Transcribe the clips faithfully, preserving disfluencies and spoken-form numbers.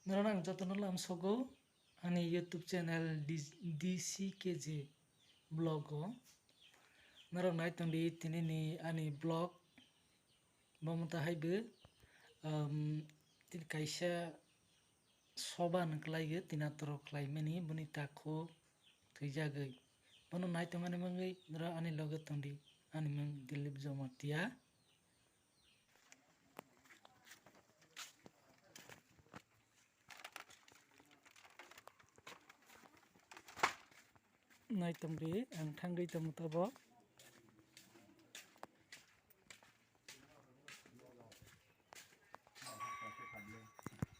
Norok ang jotono lamsogo ani YouTube channel D C K J vlog o. Norok nai tongdi tinini ani vlog. Bo mota haibo, um, tin kaisa soba nang khlaigo, tina toro khlaimani boni takhuk thwijagwi. Bono nai tongani bagwi norok ani loge tongdi, ani mung Dilip Jamatia. Nai tongdi, ang thangwi tongo tabok.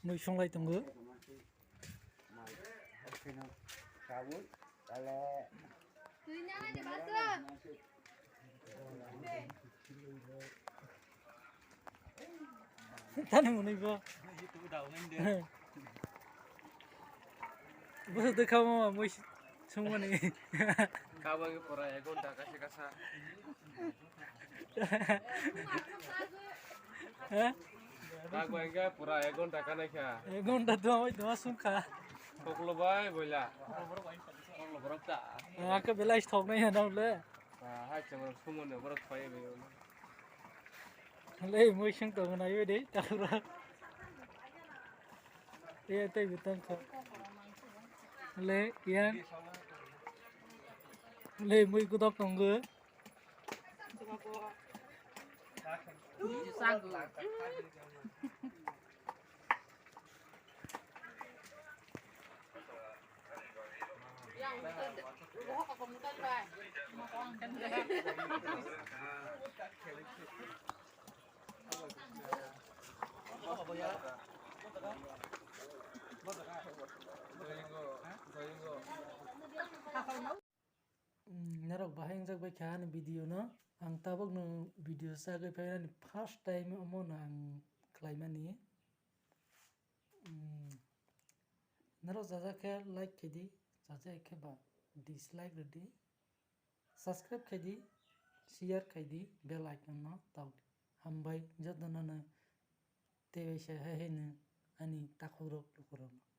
Mui songlai tongo. Tani mwnwi bo. Bo dekha mo mui sungmani. Kabo ke pura ek ghonta kasa kasa. Ha? Kabo ke pura ek ghonta kana kha. Ek ghonta dua bai dua sungkha. Koklo bai boila. Koklo borok ta. Ake belai thok nai na le. Ah, hai chang sungmani borok phai bai. Le mui sung to nai de ta pura. Iya tei butang kha. Le yang. Le mui kudok tonggo. Mm, norok bahai wngjak bai kha ani video no. Ang tabuk no video sagwi phai ani first time omo no ang khlaimani. Mm, norok jaja khe like khe di, jaja khe ba dislike rw di. Subscribe khai di, share khai di, bell icon no tau di. Hambai joto no no tei bai se hai hai no ani takhuk rok luku rok no.